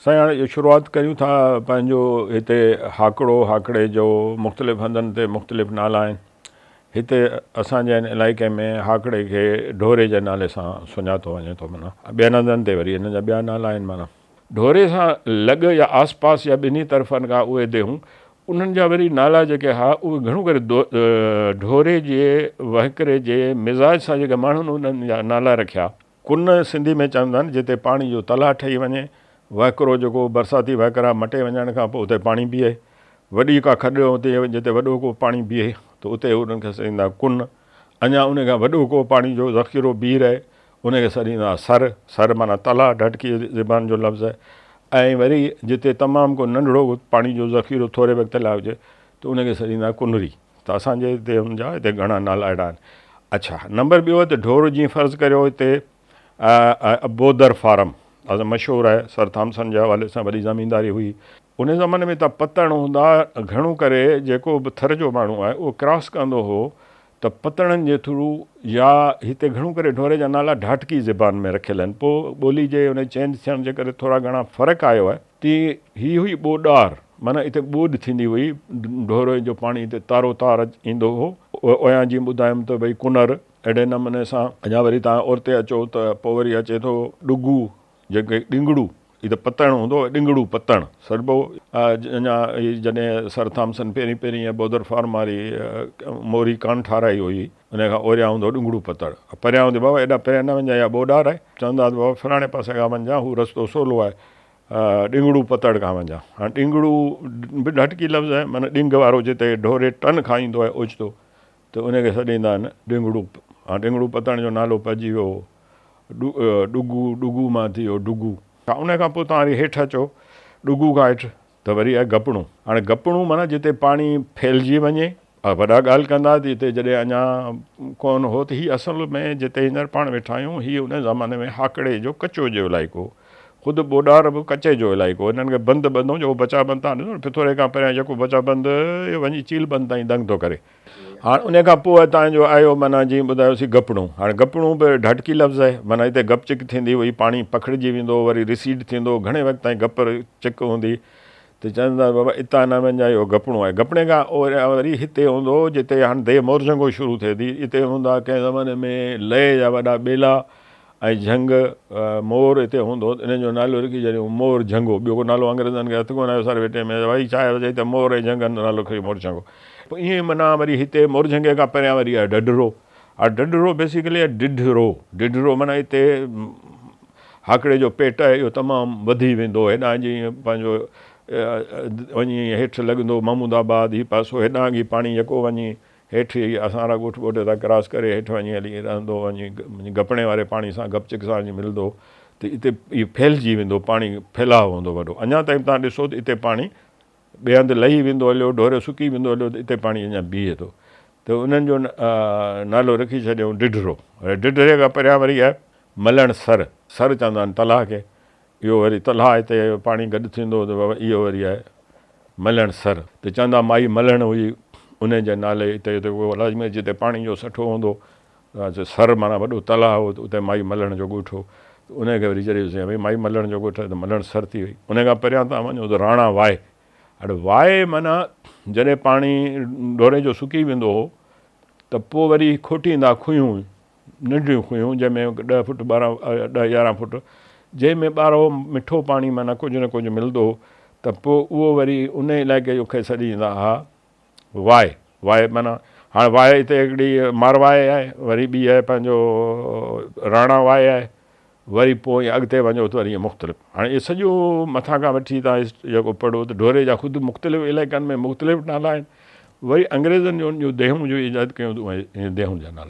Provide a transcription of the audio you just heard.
سائين هاڻي شروعات ڪريون ٿا پنهنجو هتي هاڪڙو هاڪڙي جو مختلف هنڌن تي مختلف نالا آهن هتي اسان جي هن علائقي ۾ هاڪڙي کي ڍوري جي نالي سان سڃاتو وڃي ٿو معنيٰ ٻين هنڌن تي وري هن جا ٻيا نالا آهن معنيٰ ڍوري سان لڳ يا آس پاس يا ٻنهي طرفن کان اهي ديهون انهن جا وري نالا جيڪي ها اهي گهڻو ڪري ڍوري جي وهڪري جي مزاج سان جيڪي ماڻهن انهن جا نالا رکيا ڪن سنڌي ۾ چوندا آهن جتي پاڻي جو تلاء ٺهي وڃي، وهڪرو جيڪو برساتي وهڪرا مٽي وڃڻ کان پوء اتي پاڻي بيهي، وڏي ڪا کڏ هتي جتي وڏو ڪو پاڻي بيهي ته اتي انهن کي سڏيندا ڪن، اڃا ان کان وڏو ڪو پاڻي جو ذخيرو بيهي رهي ان کي سڏيندا سر، سر معنيٰ تلاء ڍٽڪي زبان جو لفظ آهي ۽ وري جتي تمام ڪو ننڍڙو پاڻي جو ذخيرو ٿوري وقت لاء هجي ته ان کي سڏيندا ڪنري. ته اسان جي هتي ان جا هتي گهڻا نالا اهڙا آهن. اڇا نمبر ٻيو ته ڍور جيئن فرض ڪريو هتي بودر فارم مشهور آهي سر ٿامسن جي حوالي سان وڏي زمينداري هئي. ان زماني ۾ ته پتڻ هوندا گهڻو ڪري جيڪو به ٿر جو ماڻهو آهي اهو ڪراس ڪندو هو ته پتڻن جي ٿرو يا هتي گهڻو ڪري ڍوري جا نالا ڍاٽڪي زبان ۾ رکيل آهن پوء ٻولي جي ان چينج ٿيڻ جي ڪري ٿورا گهڻا فرق آيو آهي. تي هي هئي ٻوڏار، معنيٰ اتي ٻوڏ ٿيندي هئي، ڍوري جو پاڻي اتي تارو تار ايندو هو. اويان جيئن ٻڌايم ته ڀئي ڪنر اهڙي نموني سان اڃا وري توهان اورتي اچو ته پوء وري اچي ٿو ڏگو جيڪي ڏنگڙو هي ته پتڻ هوندو هو ڏنگڙو پتڻ سڏبو هو. اڃا هي جڏهن سر ٿامسن پهرين پهرين اها بودر فارم واري موري ڪانه ٺاهرائي هئي ان کان اوريان هوندو هو ڏنگڙو پتڻ. پريان هوندي بابا ايڏا پريان نه وڃجانء اها ٻوڏار آهي. چوندا هئا ته بابا فلاڻي پاسي کان وڃجانء هو رستو سولو آهي. ڏنگڙو پتڙ کان وڃان. هاڻ ڏنگڙو به ڍٽڪي لفظ آهي معنيٰ ڏنگ وارو جتي ڍوري ٽن کان ايندو آهي اوچتو ته ان کي سڏيندا آهن ڏنگڙو. هاڻ ڏنگڙو پتڻ جو نالو پئجي ويو هو ڏگو، ڏگو مان ٿي ويو ڊگو. ان کان پوء توهان وري هيٺ اچو ڏگو کان هيٺ ته وري آهي گپڻو. هاڻي گپڻو معنيٰ جتي پاڻي ڦهلجي وڃي. وڏا ڳالهه ڪندا ته هتي جڏهن اڃا ڪونه هو ته هي اصل ۾ جتي هينئر پاڻ ويٺا آهيون هي ان زماني ۾ هاڪڙي جو ڪچو جو علائقو هو. خود ٻوڏار به ڪچي جو علائقو هو. هنن کي بند ٻڌو جيڪو بچا بند تان ڏسو نه پٿوري کان پهريان جيڪو بچا بند اهو وڃي چيل بند تائين دنگ ٿو ڪري. هاڻ ان کان پوء تان جو آيو معنيٰ جيئن ٻڌايوسين گپڻو. هاڻ گپڻو به ڍٽڪي لفظ آهي معنيٰ هتي گپ چڪ ٿيندي هئي پاڻي پکڙجي ويندو هو وري رسيڊ ٿيندو هو گهڻي وقت تائين گپ چڪ هوندي ته چون ٿا بابا اتان نه وڃجانء اهو گپڻو آهي. گپڻي کان وري هتي هوندو هو جتي هاڻ ديهه مورجهنگو شروع ٿئي ٿي. اتي هوندا ڪنهن زماني ۾ لئي جا وڏا ٻيلا ۽ جهنگ مور اتي هوندو هو ته انهن جو نالو رکي ڇڏيائون مور جهنگو. ٻيو ڪو نالو انگريزن کي هٿ ڪونه آيو ساري ويٽي ۾ ڀائي ڇا آهي چئي ته مور ۽ جهنگن جو نالو کڻي مور جهنگو. پوء ائين معنيٰ وري هتي مور جهنگي کان پهريان وري آهي ڍڍرو. هاڻ ڍڍرو بيسيڪلي آهي ڊڍرو. ڍڍرو معنيٰ اتي هاڪڙي جو پيٽ آهي اهو تمام وڌي ويندو هيڏانهن جي پنهنجو وڃي هيٺ لڳندو محمود آباد هي پاسو هيڏانهن هي پاڻي يڪو وڃي هيٺ هي اسان وارا ڳوٺ ٻوٽ تان ڪراس ڪري هيٺ وڃي هلي رهندو وڃي گپڻي واري پاڻي سان گپ چڪ سان وڃي ملندو ته اتي هي ڦهلجي ويندو پاڻي ڦهلاء هوندو وڏو اڃا تائين تان ڏسو ته اتي پاڻي ٻئي هنڌ لهي ويندو هليو ڍوري سڪي ويندو هليو ته اتي پاڻي اڃا بيهي ٿو ته انهن جو نالو رکي ڇڏيائون ڍڍرو ڍڍري کان پريان وري آهي ملڻ سر، سر چوندا آهن تلاء کي، اهو وري تلاء هتي پاڻي گڏ ٿيندو هو ته بابا اهو وري آهي ملڻ سر ته چوندا مائي ملڻ هئي ان جي نالي هتي هتي اهو لازمي جتي پاڻي جو سٺو هوندو سر معنيٰ وڏو تلاء هو ته اتي مائي ملڻ جو ڳوٺ هو ته ان کي وري چيوسين ڀئي مائي ملڻ جو ڳوٺ آهي ته ملڻ سر ٿي وئي ان کان پريان تان وڃو ته راڻا واء هاڻي واء معنيٰ جڏهن پاڻي ڍوري جو سڪي ويندو هو ته پوء وري کوٽيندا کوهيون ننڍڙيون کوهيون جنهن ۾ ڏهه فوٽ ٻارهن ڏهه يارهن فوٽ جنهن ۾ ٻارهو مٺو پاڻي معنيٰ ڪجهه نه ڪجهه ملندو هو ته پوء اهو وري ان علائقي جو کي سڏيندا ها واء واء معنيٰ هاڻ واء هتي هڪڙي مارواء آهي وري ٻي آهي پنهنجو راڻا واء آهي وري پوء ائين اڳتي وڃو ته وري ائين مختلف. هاڻي اهي سڄو مٿان کان وٺي تان جيڪو پڙهو ته ڍوري جا خود مختلف علائقن ۾ مختلف نالا آهن. وري انگريزن جو ان جون ديهون جو ايجاد ڪيون ته اهي ديهون جا نالا.